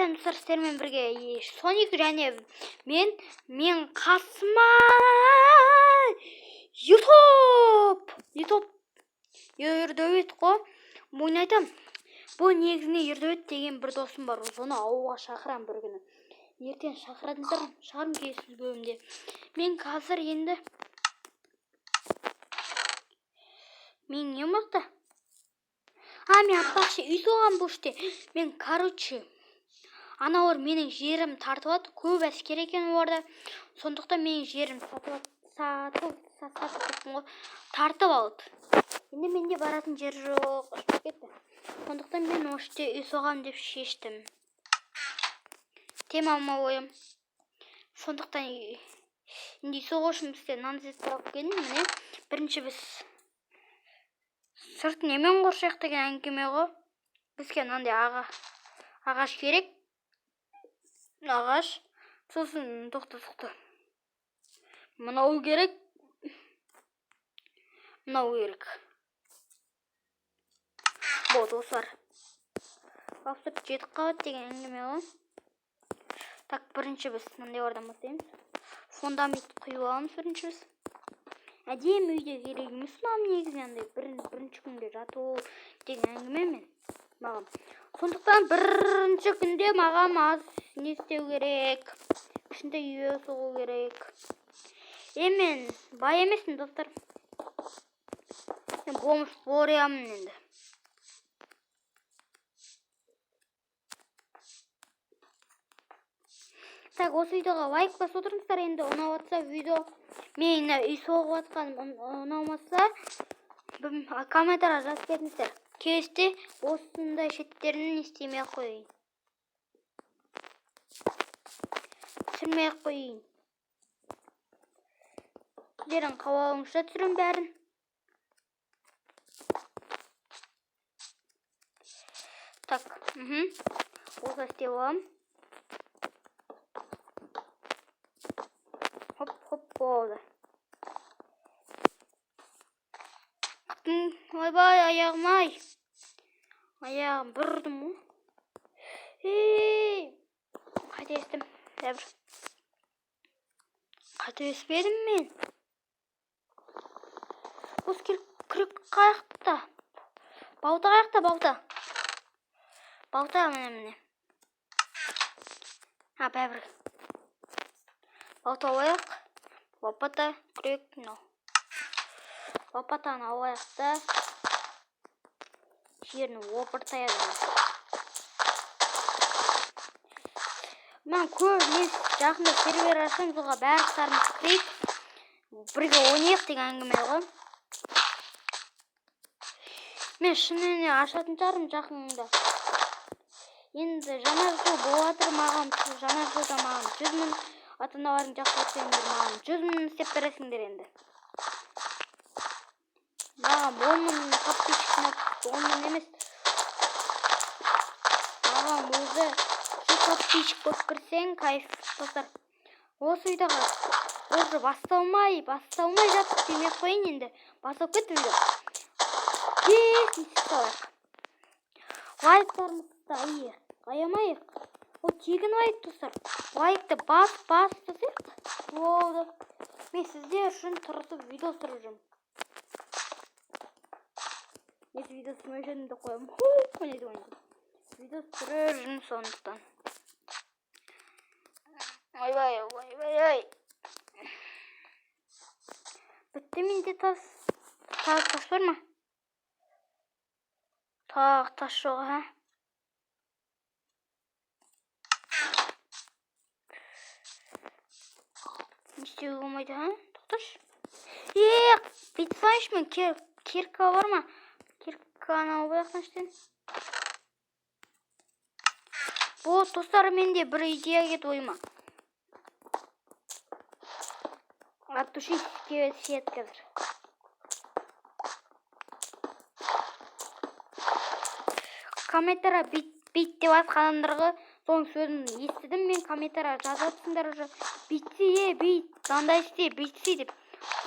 Сәлем, достар, сіздермен бірге Соник және мен қасыма Ютуб Ердәулет қой. Бұны айтам. Бұл негізінде Ердәулет деген бір досым бар. Соны ауылға шақырам бір күні. Ертең шақыратын шығармын келесі бөлімде. Мен қазір енді мен не болмақта? А, мен аппақшы үй соғам бұл іште. Мен, короче, аналар менің жерім тартып алды. Көп әскер екен оларда. Сондықтан менің жерім сатып алды. Сатып кеттім ғой. Тартып алды. Енді менде баратын жер жоқ. Ұшып кетті. Сондықтан мен осы жерде үй соғамын деп шештім. Тема ойым. Сондықтан енді үй соғу үшін бізде нан заттар алып келдім. Міне, бірінші біз сырт немен қоршайық деген әңгіме ғой. Бізге мынандай ағаш керек. Ағаш. Сосын тоқта, тоқта. Мынау керек. Мынау керек. Болды, осылар. 64 қабат деген әңгіме ғой. Так, бірінші біз мындай ордан бастаймыз. Фундамент құйып аламыз бірінші біз. Әдемі үйде керек емес маған негізінен андай бірінші күнде жату деген әңгіме мен маған. Сондықтан бірінші күнде маған аз не істеу керек? Кішкентай үй соғу керек. Мен бай емеспін, достар. Мен бомж бориямын енді. Так, осы видеоға лайк басып отырыңыздар. Енді ұнап жатса видео, мен үй соғып жатқаным ұнамаса, комментарий жазып кетіңіздер. Келесіде осындай шеттерін не істемей ақ қояйын. Түсірмей ақ қояйын. Сіздердің қалауыңызша түсірем бәрін. Так, Осылай істеп аламын. Хоп, хоп, болды. Ойбай, аяғым ай. Аяғым бір ұрдым ғой. Ей, қателестім. Бәрібір. Қателеспедім мен. Осы күрек қаяқта? Балта қаяқта, балта? Балта міне, міне. А, бәрібір. Балта алайық. Лопата, күрек, мынау. Лопатаны алайық та жерін опыртаяды. Мен көп, мен жақында сервер ашсам, соға барлықтарымыз кірейік, бірге ойнайық деген әңгіме ғой. Мен шынымен ашатын шығармын жақында. Енді жаңа жыл болып жатыр маған, жаңа жылда маған 100 мың ата-аналарың жақсы көрсеңдер, маған 100 мың істеп бересіңдер енді. Маған 10 мың подписчик, 10 мың емес. Маған өзі 100 подписчик болып кірсең, кайф, достар. Осы видеоға уже басталмай жатып демей ақ қояйын енді. Басталып кетті видео. Тез не істеп салайық. Лайктарымызды аямайық. Ол тегін лайк, достар. Лайкты бас, бас десек, болды. Мен сіздер үшін тырысып видео түсіріп жүрмін. Мен видео түсірмей жүрмін деп қоямын. Ху, ойнайды, ойнайды. Видео түсіріп жүрмін сондықтан. Ойбай, ойбай, ой. Бітті менде тас. Тағы тас бар ма? Тағы тас жоқ, ha? Не істеуге болмайды, ha? Тоқташы. Е, бүйтіп салайыншы мен. Кирка бар ма? Кирканы алып алайық іштен. Вот, достар, менде бір идея келді ойыма. От души свет қазір. Комментарий бит, бит деп жатқан адамдарға соның сөзін естідім мен. Комментарий жазып жатсыңдар уже. Бүйтсе, е, бүйт, мынандай істе, бүйтсе деп.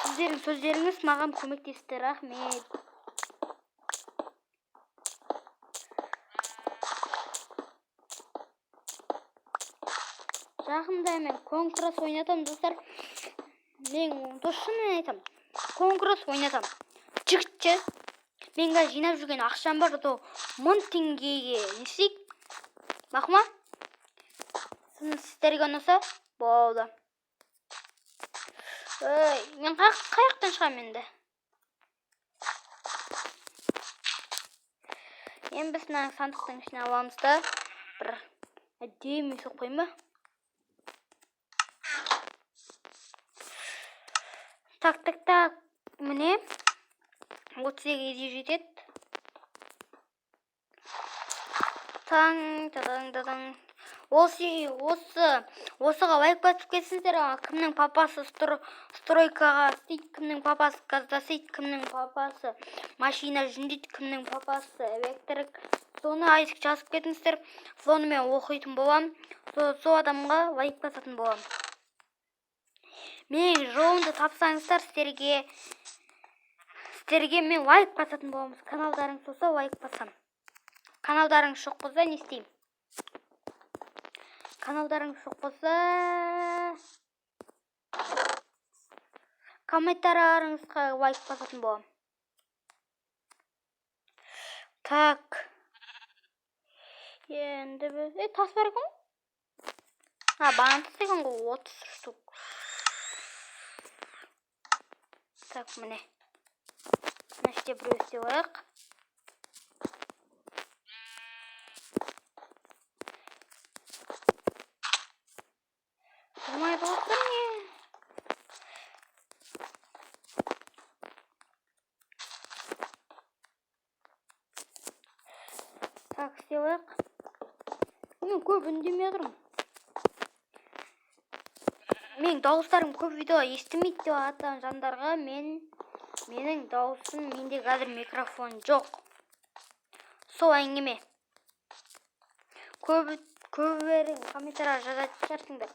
Сіздердің сөздеріңіз маған көмектесті, рахмет. Жақында мен конкурс ойнатамын, достар. Мен шынымен айтамын, конкурс ойнатамын. Жігітше, мен қазір жинап жүрген ақшам бар, сол 1000 теңгеге не істейік? Мақұл ма? Сіздерге ұнаса, болды. Ей, мен қай жақтан шығамын енді? Енді біз мына сандықтың ішіне аламыз да, бір әдемі соғып қояйын ба? Так, так, так. Міне 32-ге жетеді. Таң, таң, таң. Осыға лайк басып кетсіңдер. Кімнің папасы стройкаға істейді, кімнің папасы газда істейді, кімнің папасы машина жөндейді, кімнің папасы электрик. Соны айтып жазып кетіңіздер. Соны мен оқитын боламын. Сол адамға лайк басатын боламын. Менің жолымды тапсаңыздар, сіздерге мен лайк басатын боламыз. Каналдарыңыз болса лайк басамын. Каналдарыңыз жоқ болса не істеймін? Каналдарыңыз жоқ болса комментарияларыңызға лайк басатын боламын. Так. Енді біз тас бар екен ғой? А, бағана тас екен ғой, 30 штук. Так, міне. Мына жерде біреу істеп алайық. Болмайды ғой не? Так, істеп алайық. Мен көп үндемей отырмын. Менің дауыстарым көп видео естімейді деп атқан жандарға менің дауысым, менде қазір микрофон жоқ. Сол әңгіме. Көбірің комментарий жазатын шығарсыңдар.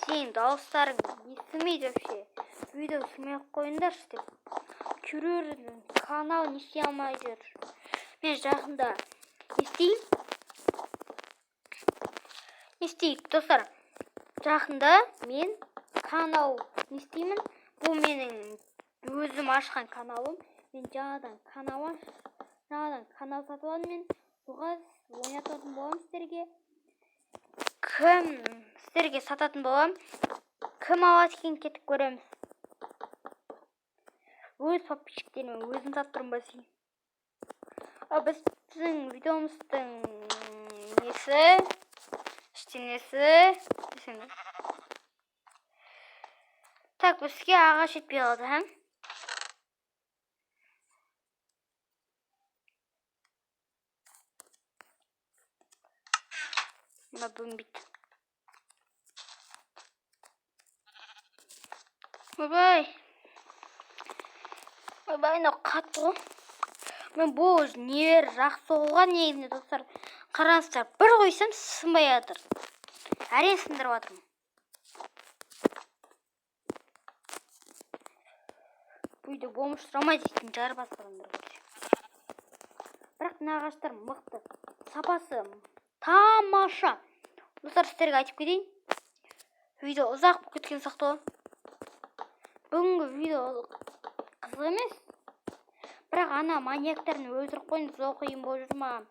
Сенің дауыстарың естімейді вообще. Видео түсірмей ақ қойыңдаршы деп. Көрердің канал не істей алмай жүр. Мен жақында не істеймін? Не істейік, достар? Жақында мен канал не істеймін? Бұл менің өзім ашқан каналым. Мен жаңадан канал аш, жаңадан канал сатып алдым мен. Соға ойнататын боламын сіздерге. Кім сіздерге сататын боламын? Кім алады екен, кетіп көреміз. Өз подписчиктеріме өзім сатып тұрмын ба сен? А біздің видеомыздың несі? Ештеңесі десең. Так, бізге ағаш жетпей қалды, һә? Мына бөлінбейді. Ойбай. Ойбай, мынау қатты ғой. Мен бұл нелер жақсы соғуға негізінде, достар. Қараңыздар, бір қойсам сынбай жатыр. Әрең сындырып жатырмын. Бұл үйде бомж сұрамайды дейтін жар басқандар көрсе. Бірақ мына ағаштар мықты. Сапасы тамаша. Достар, сіздерге айтып кетейін. Видео ұзақ болып кеткен сияқты ғой. Бүгінгі видео қызық емес. Бірақ ана маньяктарын өлтіріп қойыңыз, ол қиын болып жүр маған.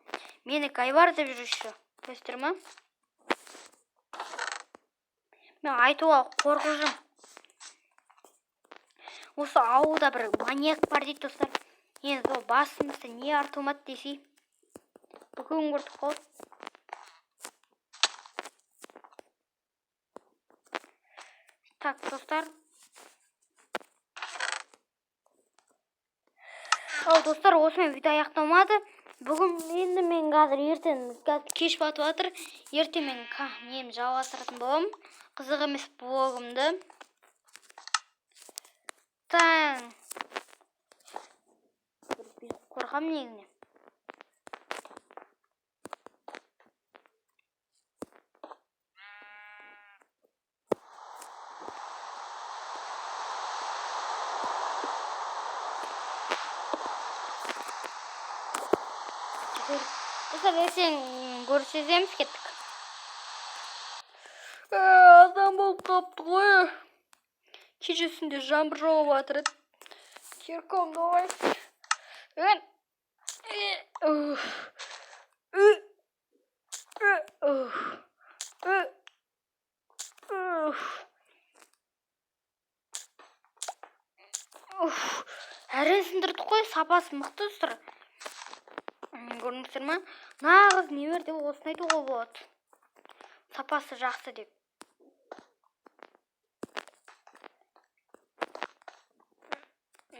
Мені Гайвар деп жүр еще. Білесіздер ма? Мен айтуға қорқып жүрмін. Осы ауылда бір маньяк бар дейді, достар. Енді сол басымызды не артылмады десей. Бүгін көрдік қой. Так, достар. Ал, достар, осымен видео аяқталмады. Бүгін енді мен қазір ертең, қазір кеш батып жатыр. Ертең мен нем жалғастыратын боламын. Қызық емес блогымды. Таң. Қорқамын негізінен. Достар, ертең көрісеміз, кеттік. қалыпты ғой. Кеше түнде жаңбыр жауып жатыр еді. Киркамды алайын. Уф. Уф. Уф. Уф. Әрең сындырдық қой, сапасы мықты, достар. Көрдіңіздер ма? Нағыз не деп осыны айтуға болады. Сапасы жақсы деп.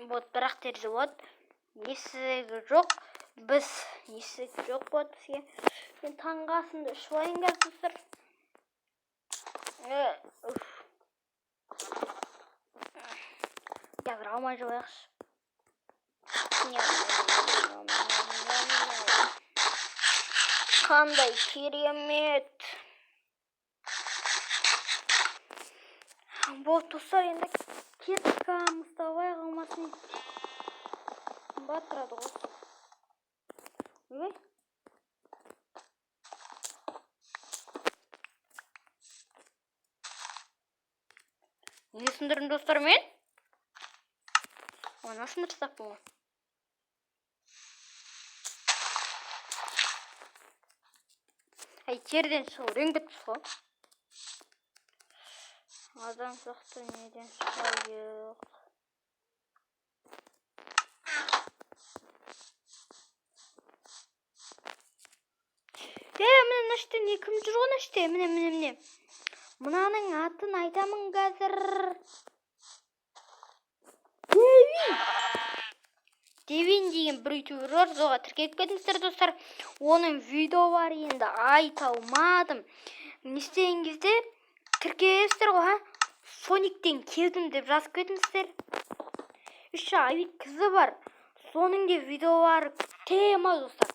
Вот, бірақ терезе болады. Есігі жоқ. Біз есік жоқ болады бізге. Мен таңғы асымды ішіп алайын қазір, достар. Уф. Қазір алмай жабайықшы. Қандай керемет. Болды, достар, енді киркамызды алайық, алмасын. Қымбат тұрады ғой. Ойбай. Не сындырдым, достар, мен? Оны сындырсақ болады. Әй, терден шығу үйреніп кетіппіз ғой. Адам сияқты неден шығайық? Е, міне, мына жерде не, кім жүр ғой мына жерде? Міне, міне, міне. Мынаның атын айтамын қазір. Девин. Девин деген бір ютубер бар, соға тіркеліп кетіңіздер, достар. Оның видеолары енді айта алмадым. Не істеген кезде тіркелесіздер ғой, ha? Сониктен келдім деп жазып кетіңіздер. Еще Авик қызы бар. Соның де видеолары тема, достар.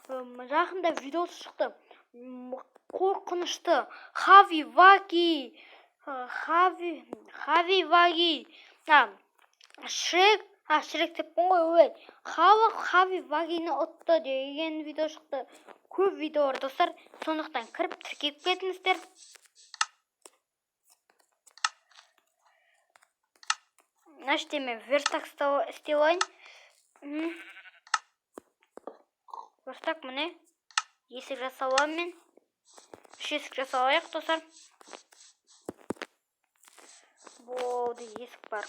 Жақында видеосы шықты. Қорқынышты. Хави Ваги. Хави, Хави Ваги. А, Шрек, а, Шрек деппін ғой, ой. Халық Хави Вагини ұтты деген видео шықты. Көп видео бар, достар. Сондықтан кіріп тіркеліп кетіңіздер. Мына жерде мен верстак істеп алайын. Верстак, міне. Есік жасап аламын мен. Үш есік жасап алайық, достар. Болды, есік бар.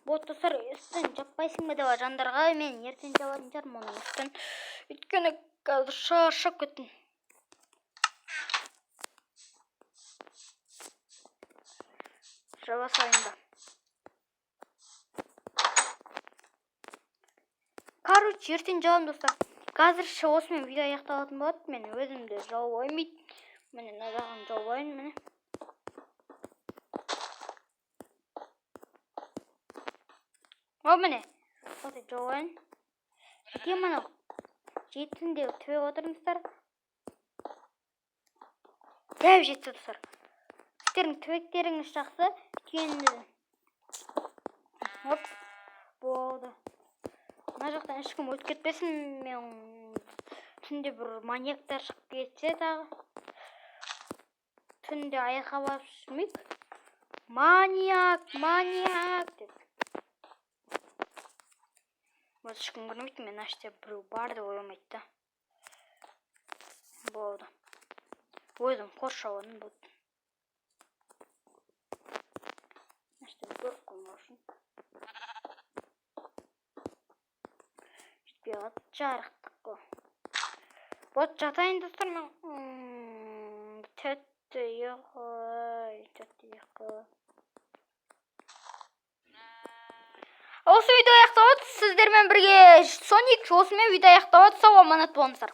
Вот, достар, үстін жаппайсың ба деп жандарға мен ертең жабатын шығармын оның үстін. Өйткені қазір шаршап кеттім. Жаба салайын ба. Короче, ертең жабамын, достар. Қазірше осымен видео аяқталатын болады. Мен өзім де жауып алайын бүйтіп. Міне, мына жағын жауып алайын, міне. О, міне. Осылай жауып алайын. Жете мынау. Жеттім деп төбе отырыңыздар. Дәу жетті, достар. Сіздердің төбектеріңіз жақсы. Өйткені оп, болды. Мына жақтан ешкім өтіп кетпесін. Мен түнде бір маньяктар шығып кетсе тағы. Түнде аяққа барып жүрмейік. Маньяк, маньяк деп. Вот ешкім көрмейді, мен мына жерде біреу бар деп ойламайды да. Болды. Өзім қоршап алдым, болды. Мына жерде көріп қалмау үшін. Жетпей қалды, жарықтық қой. Вот, жатайын, достар, мен. Тәтті ұйқы, тәтті ұйқы. Осы видео аяқталады. Сіздермен бірге Соник. Осымен видео аяқталады. Сау аманат болыңыздар.